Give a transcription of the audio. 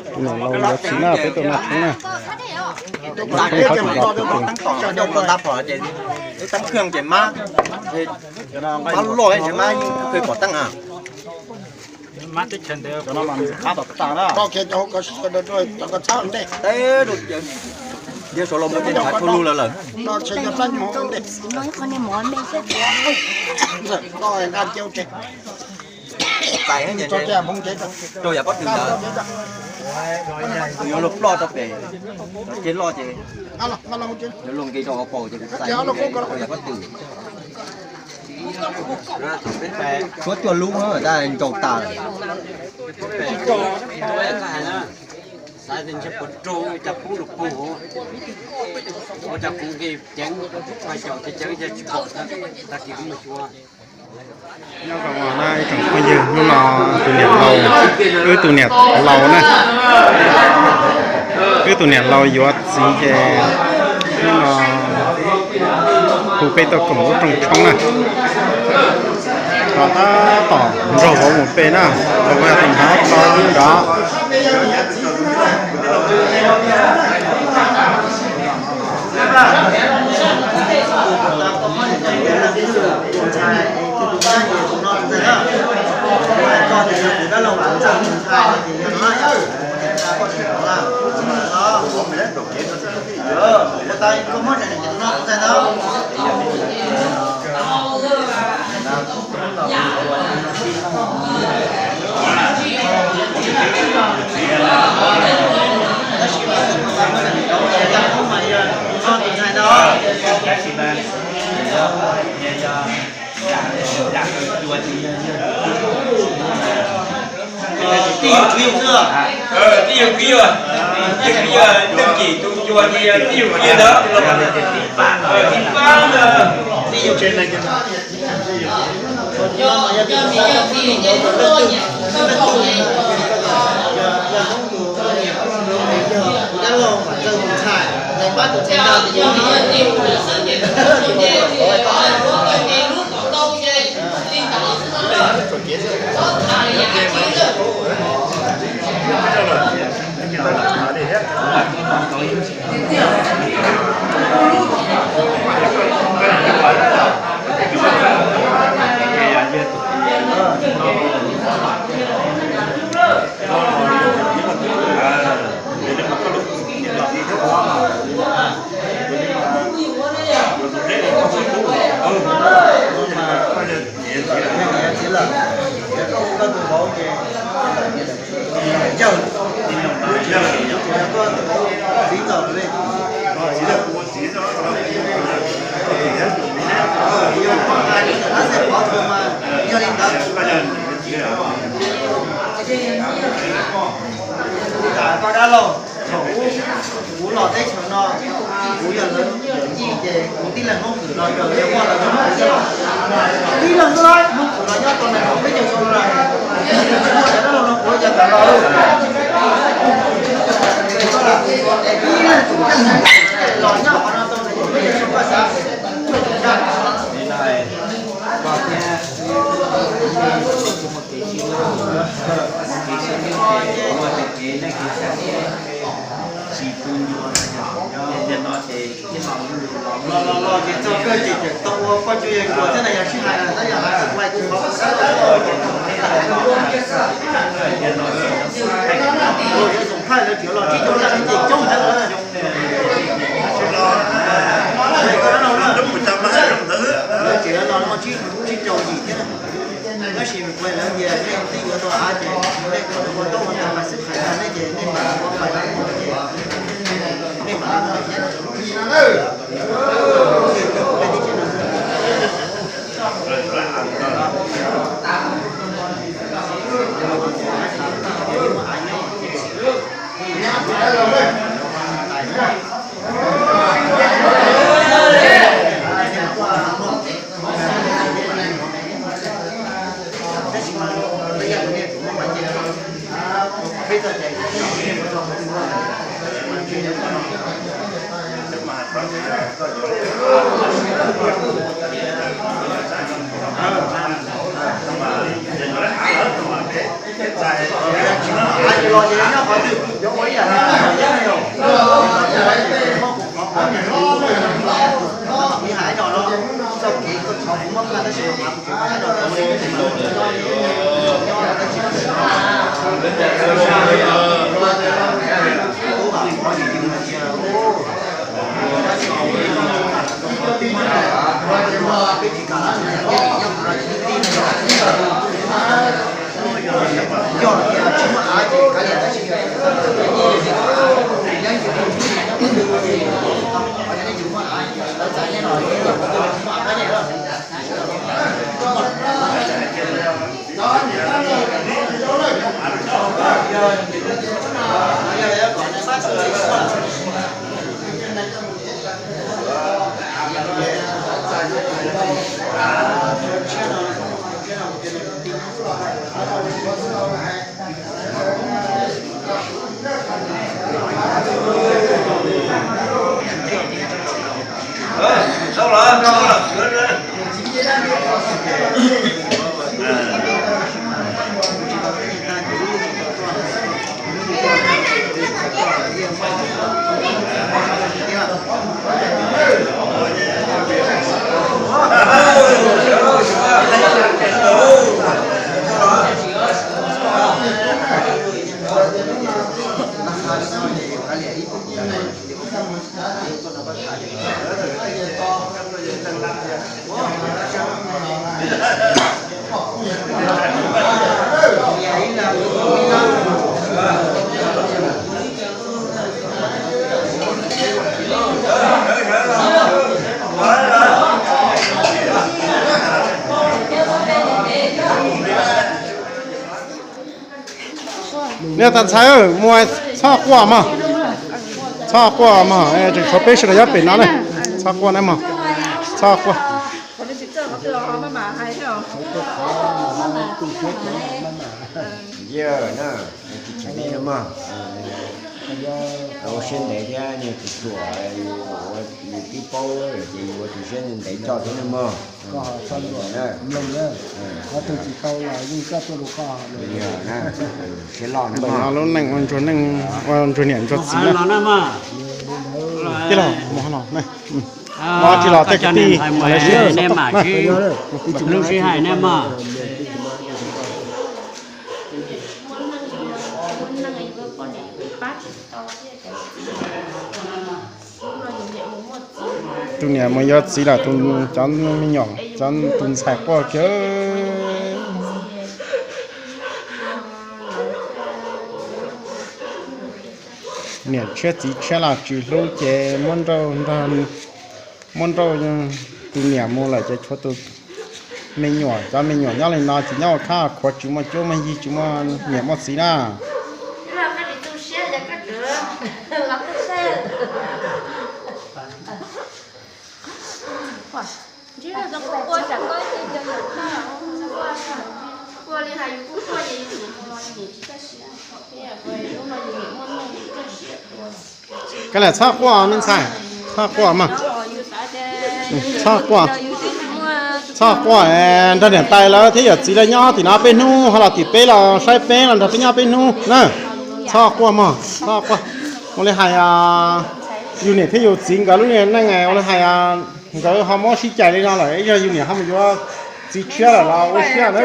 Tus niam laus yuav txiv na, peb tuaj noj tshoob na. Tus poj ntxoog los tus tus. Teeb khw ces mab, mab loj ces mab yeej pom teeb a. Teb rau ces yog saum los mus ces ntshav tshua lug lawm lawm. Txais rau yav pob tw ntawd, yuav luag ploj rau pem, cov ceg loj ces yuav luag nqis rau hauv paus ces kuv txais rau yav pob tw. Suab cuag lub tab ncaus tas lawm. Xav tias ntshe puas raug ua cas pub los puag, ua cas kuv nqis ceev, ua caum ceev ceev ces tsis pom, tag kis kuv mus xyuas. Nyob zoo na ib tsoom phooj ywg, hnub no tus niam laus, wb tus niam laus na, wb tus niam laus yuav txiv ces hnub no hu peb tuaj koom lub rooj tshoob na. Rov tab tom nrog vauv mus pem na, los yog tus nrog tau nrov. Tij yug kwv yog, tij yug kwv yog, leej cim tus cuag tij yug kwv ntawd, tij pab ntawd. Koj dab laug, thaum ub kuv los teb chaws no, kuv yog lawv yawm yij ces kuv tib leeg Hmoob Kwm los yog lawv muaj lawv Hmoob Kwm xwb los. Tib leeg xwb los Hmoob Kwm los nyob tau nees nkaum peb caug xyoo no lawm. Tsis muaj cov dab laug no kuv ua cas kam los. Tib leeg tus kheej los nyob qhov no tau nees nkaum peb caug xyoo koj xav. Los los los ces txog koj ces tseem tau ua poj cuag yawg Nkuas thiab na, yog sib hais na, tab yog hais tsis ua tsis paub. Ua yawg Xoom Thaij lawv tseem los tsib caug leej ces coob heev lawm. Lawv tseem los no tsib caug yim thiab. Tab sis kuv lawv tias nej twb yuav tau av ces nej kom ua tau ua tag mas xwb hais nej ces nej mam ua pais ces nej mam li no thiab. Nej tus ntxhais, mus txhob quaj mog. Txhob quaj mog, tseem tshuav peb sawv daws nyob pem no ne. Txhob quaj na mog. Txhob quaj. Yog na, tus tseem neeg no mog, ua siab ntev thiab, nws tus ruam, yus tib paub ces yus ua tus siab ntev coj thiab na mog. Siab loj na mog. Lub neej ua ntsuag neej, ua ntsuag niam ntsuag txiv na. Tij laug, mus hov los na. Mus tij laug, tej kwv tij, nej mam sib hais na mog. Tus niam mus yuav txiv lawm, cov me nyuam, cov tus ntxhais quaj kiag. Niam tshiab txiv tshiab los tsis hlub ces muab nrauj nrog, muab nrauj tus niam mus lawm ces tshuav tus me nyuam, cov me nyuam nyob li no ces nyob ua khab khuav tsis muaj cuab muaj yig tsis muaj niam muaj txiv na. Koj lam txhob quaj me ntxhais, txhob quaj mog. Txhob quaj, txhob quaj, nrog niam tais lawv thiab yawm txiv lawv nyob tim no peb hnub, ho los tim peb los saib peb los nrog peb nyob peb hnub na. Txhob quaj mog, txhob quaj. Ua li hais, yus niam thiab yus txiv nkawd lub neej ua li hais, nkawd ho muab sib cais li no lawm, yog yus niam ho mus yuav txiv tshiab lawm los ua siab na.